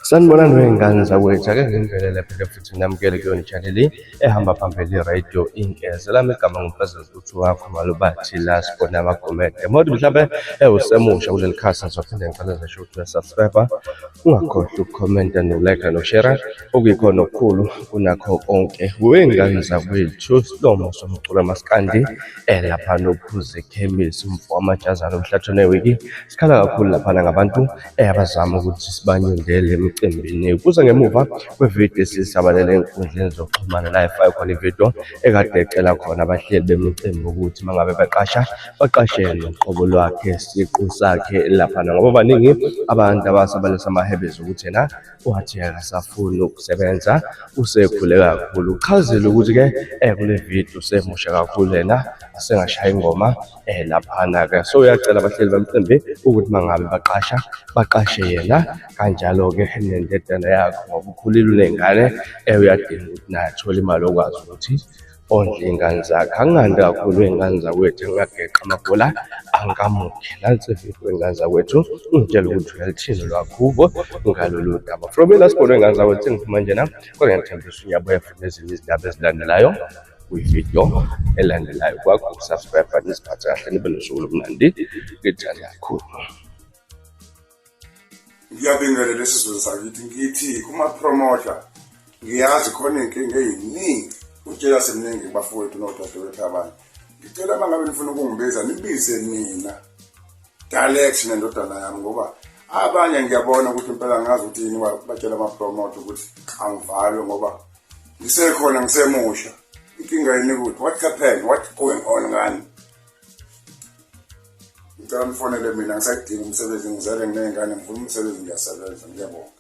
Sanibonani wey'ngane zakwethu, ake nginibingelele phela futhi nginamukele kuyona i-channel ehamba phambili i-radio Inkeze. Lami igama nguPresident uthi wakho Malubathi la sibona amagumede. Mawuthi mhlampe usemusha kuleli khasi ngizophinde ngicela ngisho ukuthi uyasubscribe, ungakhohlwa ukukhomenta nokulike nokushera okuyikhona okukhulu kunakho konke. Wey'ngane zakwethu, isilomo somculo maskandi lapha nophuze ekhemisi umfo wamajazana umhlatho newiki sikhala kakhulu laphana ngabantu abazama ukuthi sibanyundele emicimbini kuze ngemuva kwevidiyo esisabalele enkundleni zokuxhumana la efake khona ividiyo ekade ecela khona abahleli bemicimbi ukuthi uma ngabe beqasha baqashe noqobo lwakhe siqu sakhe laphana ngoba baningi abantu abasabalisa amahebezi ukuthi yena wathi akasafuni ukusebenza usekhule kakhulu. Uchazile ukuthi-ke kule vidiyo usemusha kakhulu yena asengashaya ingoma laphana-ke. So uyacela abahleli bemcimbi ukuthi uma ngabe baqasha baqashe yena kanjalo-ke nendodana yakhe ngoba ukhulile uney'ngane uyadinga ukuthi naye athole imali okwazi ukuthi ondle iy'ngane zakhe. Angingandi kakhulu iy'ngane zakwethu, ngingageqi amabhola ankamuke. Nansi ividiyo wey'ngane zakwethu, ungitshela ukuthi uyalithini olwakho uvo ngalolu daba. From mina sibone iy'ngane zakwethu sengiphuma njena, kodwa ngiyathembisa ngiyabuya futhi nezinye izindaba ezilandelayo kwividiyo elandelayo. Kwakho ukusubscribe, niziphathe kahle, nibe nosuku olumnandi. Ngithanda kakhulu. Ngiyabingelela esizweni sakithi ngithi kuma-promoter ngiyazi khona iy'nkinga ey'ningi utshela semningi kubafowethu nodadewethu abanye ngicela uma ngabe nifuna ukungibiza nibize mina direct nendodana yami ngoba abanye ngiyabona ukuthi impela ngazi ukuthi yini batshela ama-promoter ukuthi angivalwe ngoba ngisekhona ngisemusha inkinga yini ukuthi what happened what going on ngani ngicela nifonele mina ngisadinga umsebenzi ngizele nginey'ngane ngifuna umsebenzi ngiyasebenza ngiyabonga.